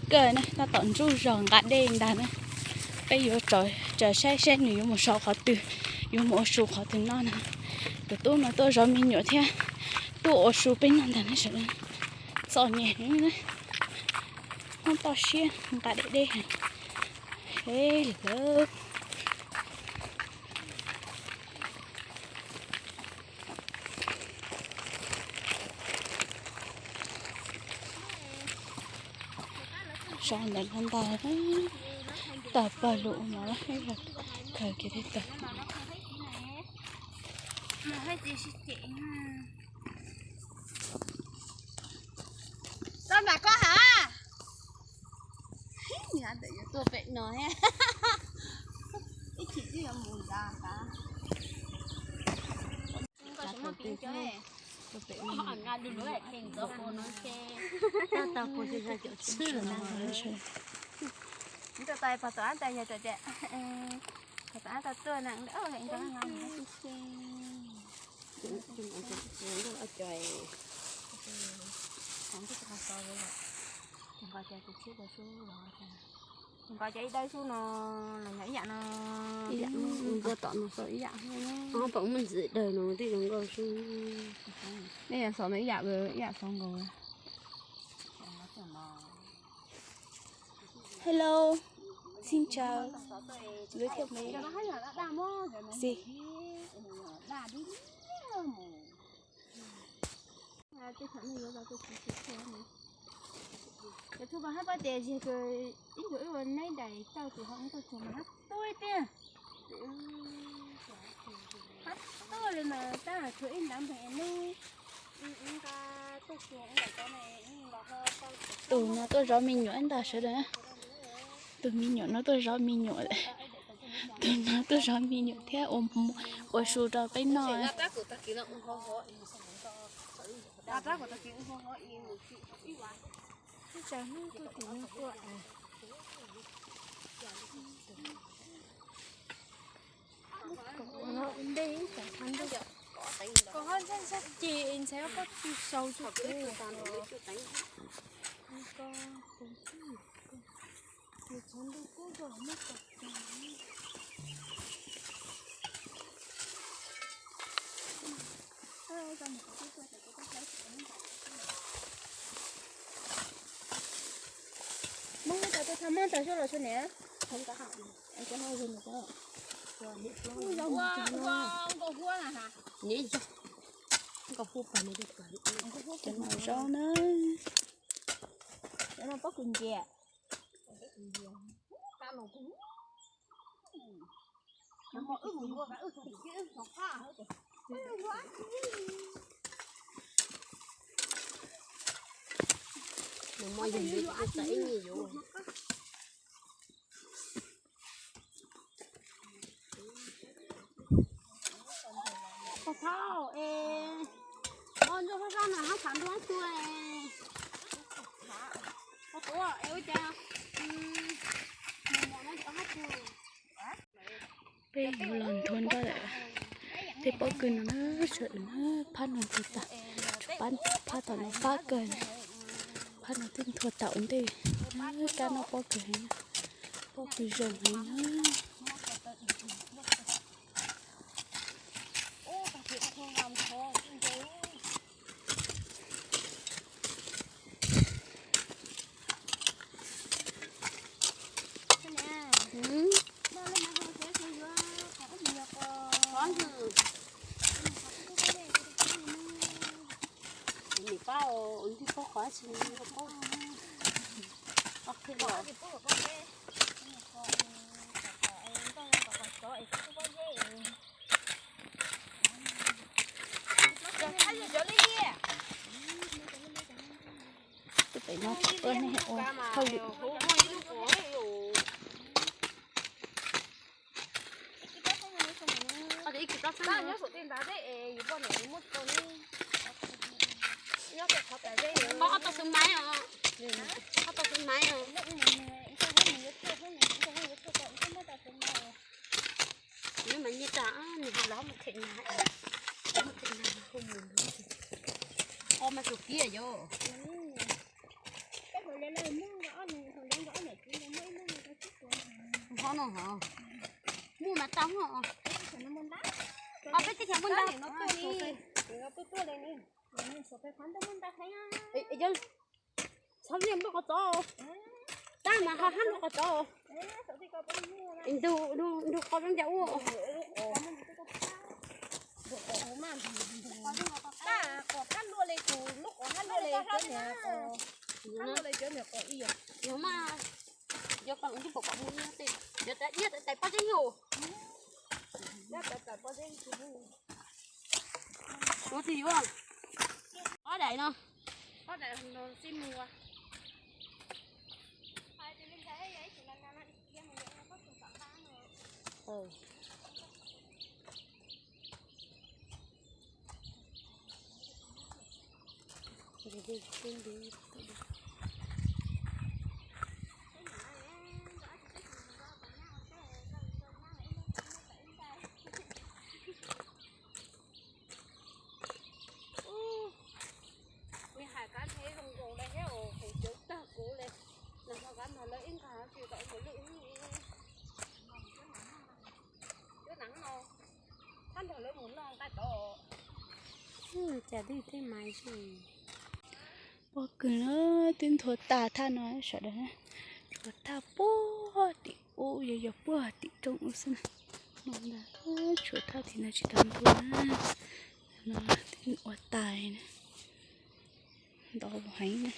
kawg na, tab tom ntsuj zog nqa dej ntag na. Peb yuav tsaws saib seb nws yuav mus sau qhov twg, yuav mus ua su qhov twg noj na. Tus tub no tuaj zov me nyuam thiab tuaj ua su peb noj ntag na sawv daws. Txom nyem heev na, muab toj siab nqa dej dej heev. Hlawv. Sau ntawm no ntag, tawg pawg lug no, khaws kiag thiab tawg. Tau nram ko hab? Ntawm yuav tuaj pem no thiab. Ib chim twb yuav mus nrad tas. Nqa lug lub es ntxov pus no ces tau pus xyoo xya caum tsib lawm na. Ntuj, tau pog tom ab tas yog tias, pog tom ab tau tuaj na, nqa nqa cov ib dawb sub no los yog ib yam no. Ib yam no, nqa tom no xov ib yam, pom muaj ntxiv dawg no twb zoo nkauj sub. Nej yam xov no ib yam, ib yam xov nkaus. Hello, xin chào. Giới thiệu với em. Gì? Cov tub hab pab tias yog ib ntsuas wb ua neb daim tauj tus ho ib tauj tsuag mas hab tuaj tiag. Hab tuaj li mas tab tshuav ib ntav npeeg nub. Tus no tuaj zov me nyuam ntag sawv daws. Tus me nyuam no tuaj zov me nyuam. Tus no tuaj zov me nyuam thiab ua su rau peb noj. Koj ho ntshai ntshai ces ntshai koj tsis sau tsis kuv. Muab cov tau tha muab tau xyuaj los xyuaj niam. Nkauj huab na. Nkauj huab pag no, cov no zaub na. Cov no pob kws ncias. Nws muaj yog ib txawm ib nyuag yuav. Pog thauj es, o, ntsuag hab zaj na hab tshav ntuj hab tsuag es. Pog tuav es ua cas mus mos no cov hab tsuag. Peb yuav los nthua nroj tej pob kws no na, sawv daws na, phab no nthua tas, tshuav phab tom no fab kawg, phab no twb nthua tau ua ntej, kab noj pob kws heev, pob kws zoo heev na. Nim pab ua ntij pab qhov tsis paub. Tus pem no tsis tuaj nej ua hauj lwm. Ob tau xwb maiv os. Ob tau xwb maiv os. Nws mas nyiaj tag, nws ho los mus them nag, mus them nag hu mus ntug. Ho mas tus kiag yom. Nqhov no hov. Muaj mas tau hov. Peb tib chav muaj ntau. Txhob liaj nplooj qos tsov. Tab mas ho hab nplooj qos tsov. Ntug, ntug qos zoo cas ua. Tab qos hab luaj li kuv lub qos hab luaj li cov niag qos, hab luaj li cov niag qos ib yam. Yog mas, yog koj ntub pom kom mus tej, yog tas iab tas tais pob zeb yog. Ua tsis yuav. Ob daim no. Ob daim no xij mus. Nws hais kab ntheb zoo zoo li thiab, hauv cawv tag kuv li. Nag hmo kab nag lawv ib nqag tsis tau mus lwj. Cov neev no, thab nrog lawv mus noj nqaij tod. Cas dij tej mas pob kws na, twb nthuav tag thaj no sawv daws, tshuav thaj puag tim ub, yog yog puag tim rooj ub xwb na. No ntag, tshuav thaj tim no tsis tau nthuav na. No twb ua tais na, ntau heev na.